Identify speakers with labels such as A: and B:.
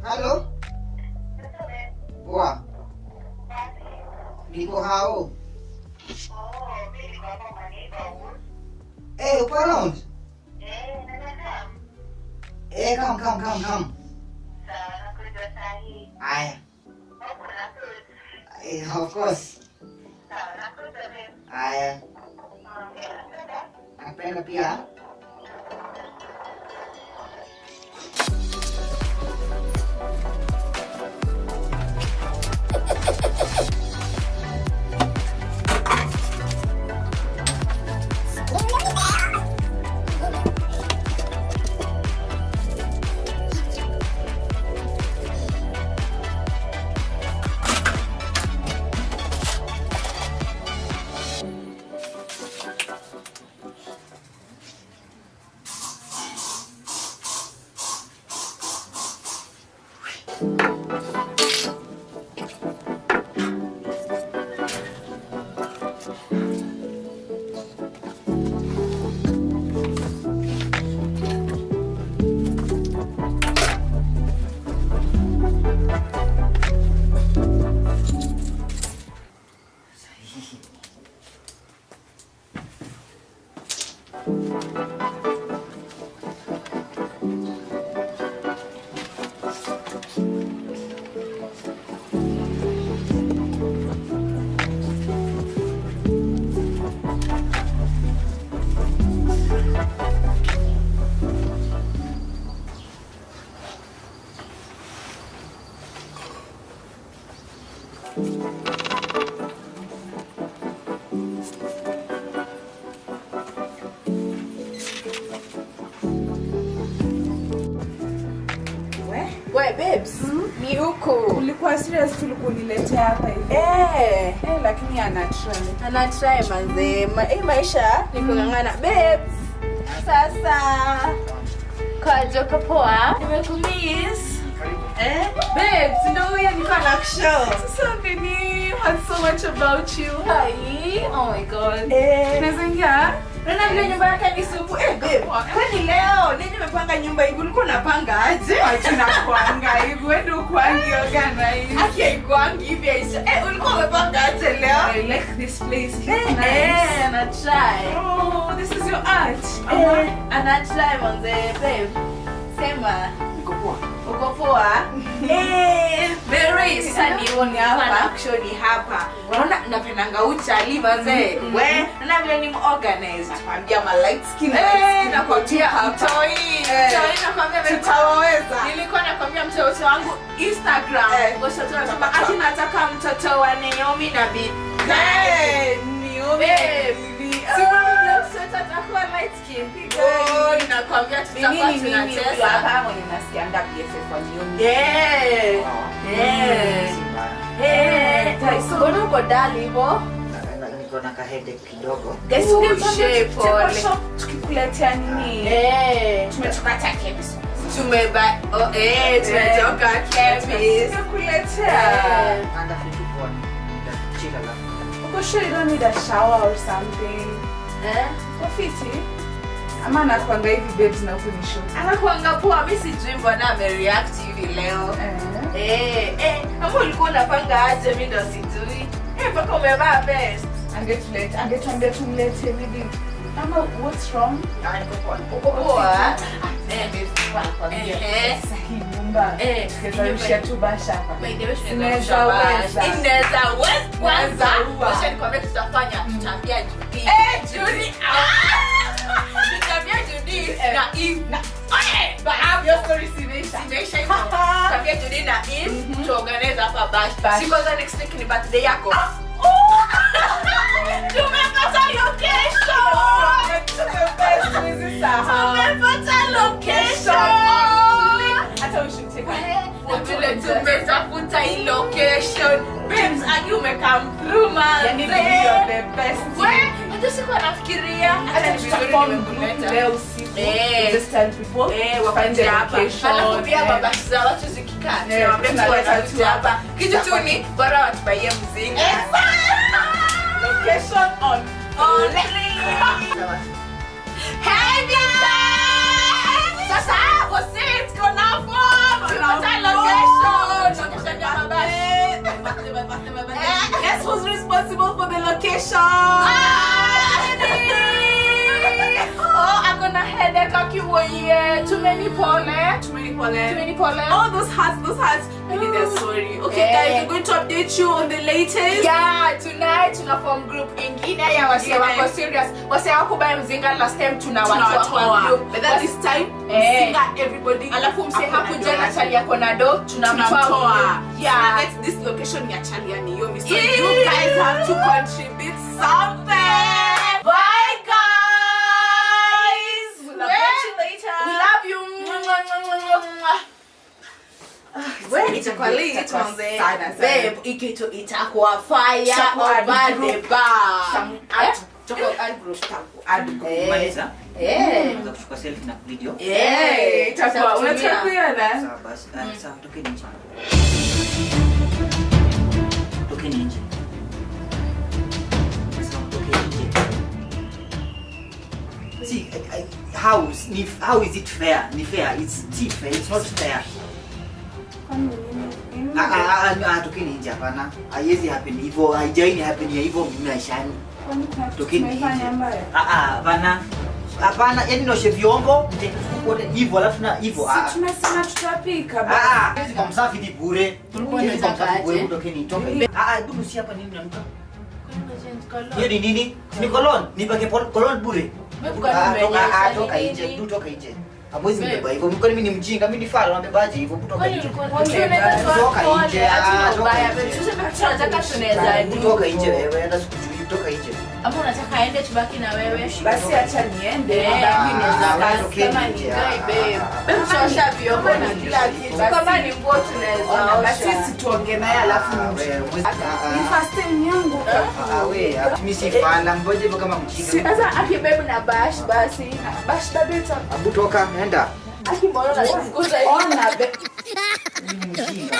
A: Halo? Poa. Niko hao. Eh, uko around? Eh, come, come, come, come. Aya. Eh, of course. Aya. Napenda pia.
B: We babes, ni huku.
C: Ulikuwa serious tulikuniletea hapa hivi?
B: Eh,
C: Eh, lakini ana try.
B: Ana try manze. Hii maisha ni kung'ang'ana. Babes. Sasa. Kwaje, uko poa? Nimekumiss. Eh, babes, ndio huyo nilikuwa nakushow.
C: Sasa baby, heard so much about you.
B: Hi. Oh my God.
C: Eh. Tunaweza ingia?
B: Naona vile nyumba yake ni supu. Eh, babe. Kwani leo nini umepanga nyumba hivi? Ulikuwa unapanga aje?
C: Tunakuanga hivi, wewe ndio ukuangi organized.
B: Aki haikuangi hivi Aisha. Eh, ulikuwa umepanga aje leo?
C: I like this place. It's
B: Eh,
C: nice.
B: eh, ana try.
C: Oh, this is your art.
B: Eh, ana try manze, babe. Sema.
A: Niko poa.
B: Uko poa? Eh, Mary, sasa ni huo ni hapa. Action ni hapa. Unaona napendanga uchali manze. We, naona vile ni organized.
C: Nakwambia ma light skin, light
B: Eh,
C: skin
B: nakwambia
C: hapa.
B: mtoi.
C: Eh.
B: Mtoi nakwambia
C: Tutawaweza.
B: Nilikuwa nakwambia mtoto wangu Instagram.
C: Eh.
B: Mtoto anasema ati nataka mtoto wa Naomi na Bibi.
C: Eh, Naomi.
B: Babe.
C: Bibi.
B: Si unaona mtoto atakuwa light skin. Oh, nakwambia tutakuwa
C: Mimi ni mimi huyu
B: tunacheza.
C: hapa mwenye nasikianga BFF wa Naomi.
B: Yeah. Yeah.
A: Si mbaya.
B: Eh, mbona uko dull hivyo?
A: Niko na kaheadache kidogo.
B: Guys,
C: Oh,
B: ungepanga
C: shit,
B: pole.
C: shop tukikuletea nini?
B: Eh.
C: Tumetoka hata chemist.
B: Tumeba oh, eh, tumetoka chemist.
C: Tumekuletea.
B: Eh.
A: Anda vitu poa. Nitachill alafu.
C: Uko sure you don't need a shower or something?
B: Eh?
C: Uko fiti? Ama anakuanga hivi babes na huku ni show.
B: Anakuanga poa, mimi sijui mbona amereact hivi leo.
C: Eh.
B: Eh, eh, ama ulikuwa unapanga aje? Mimi ndo sijui. Eh, mpaka umevaa vest.
C: Angetuleta, angetuambia tumlete maybe. Ama what's wrong?
A: Ah, niko poa.
B: Uko poa?
C: Eh, babes, nakwambia.
B: Eh.
C: Sasa hii nyumba
B: Eh,
C: tukiweza tu basha hapa.
B: By the way, tunaweza
C: Inaweza
B: rusha bash.
C: weza.
B: Inaweza weza. Kwanza,
C: Inaweza ua.
B: wacha nikwambie tutafanya, tutaambia Judy.
C: Eh, Judy.
B: Tutaambia Judy
C: Eh.
B: na Eve.
C: Na-
B: Eh,
C: But your story simeisha.
B: Imeisha hivyo. Tutaambia Judy na Eve tuorganize hapa bash.
C: Bash.
B: Si kwanza next week ni birthday yako. Tumepata location. Tumepata location.
C: Hata we should take a
B: Na vile tumetafuta hii location. Babes, aki umecome through man.
C: Yani you are the best.
B: We, hata sikuwa nafikiria. Hata
C: Hata
B: ni vizuri
C: tutaform group
B: nimekuleta.
C: leo usiku.
B: Eh.
C: Just tell people.
B: Eh,
C: find
B: wakuje
C: the
B: hapa.
C: location.
B: Alafu pia
C: Eh.
B: mabasi za watu zikikaa,
C: Eh,
B: tunawaambia tu
C: tunaleta tu
B: wanakuja hapa.
C: hapa.
B: Kitu tu ni bora watubaie mzinga.
C: Location on.
B: On. Hey guys! Sasa what's it? Gonna form. Tumepata location.
C: location.
B: Oh, ako na headache akiwoye. Too many pole.
C: Too many pole.
B: Too many pole.
C: Oh, those hearts, those hearts. Maybe they're sorry. Okay, guys, we're going to update you on the latest.
B: Yeah, tonight tuna form group ingine ya wase
C: Ingine.
B: wako serious. Wase wako buy mzinga last time tunawatoa kwa
C: Tunawatoa.
B: group.
C: But then this time,
B: Eh.
C: mzinga everybody.
B: Alafu mse
C: Ako na
B: hakuja na
C: dola.
B: chali yako na do tunamtoa.
C: Tunamtoa.
B: Yeah.
C: So next this location ya chali ya Naomi. So
B: Yeah.
C: you guys have to contribute something. Bye guys. We'll update you later.
B: We love you.
C: We, itakuwa late,
B: Itakuwa
C: manze.
B: sana, sana.
C: Babe,
B: Hii kitu itakuwa fire
C: Tutakuwa
B: over
C: group.
B: the bar.
C: Add-
B: Tutakuwa add group.
C: Add group.
A: Maliza.
B: Eh.
A: Unaweza kuchukua selfie na video.
B: Eh,
C: Itakuwa
B: tutakutumia.
C: unataka kuiona?
A: Sawa basi. Ah, sawa, tokeni nje. Tokeni nje. Sawa, tokeni nje. See, how is it fair? Ni fair. It's si fair. It's not fair. Ah, ah, ah, ah, tokeni nje hapana. Haiwezi happen hivyo. Haijai ni happen ya hivyo mimi maishani. Tokeni nje. Ah, ah, hapana. Hapana, yaani nioshe vyombo, mtakuwa hivyo alafu na hivyo. Ah, ah.
C: Tumesema tutapika.
A: Ah, ah, kwa msafi ni bure.
B: Tulikuwa
A: Hizi kwa
B: tunataka
A: msafi bure,
B: aje?
A: tokeni, toka. Ah, ah, dudu si hapa nini nanuka? Hiyo ni nini? Ni cologne, nipake cologne bure.
B: Wewe kwa
A: Ah,
B: nini
A: toka, ah,
B: umenyesha?
A: toka
B: Ni
A: nje,
B: nini?
A: du toka nje. Hamwezi
B: Babe.
A: mbeba hivyo. Mkwani mimi ni mjinga, mimi ni fala, unabebaje hivyo? Toka nje.
B: Toka
A: Toka nje, ah, toka
B: ubaya,
A: nje.
B: babe. Tuseme tunataka tunaweza
A: Du
B: do.
A: toka nje wewe, hata sikujui, toka nje.
B: Ama unataka aende tubaki na wewe?
C: Basi acha niende.
B: Eh.
C: Baki
A: Ah,
C: ni
A: wewe tokeni
B: Kama ni
A: nje,
B: guy,
A: ah,
B: babe.
A: ah, ah.
B: Babe, tunaosha vyombo na kila kitu.
C: Basi.
B: Kama ni nguo tunaweza
C: Ona, basi
B: osha.
C: situonge naye alafu
A: Ah,
C: nimshike.
A: wewe, mwezi- ah,
C: Ni
A: ah.
C: first time yangu.
A: Ah, ah, wewe, ah, mimi si fala, mboje hivyo kama mjinga.
B: Sasa aki babe na bash basi.
C: Bash babeta.
A: Abu toka, nenda.
B: Aki mbona unanifukuza hivi?
C: Ona,
A: Mimi ni mjinga.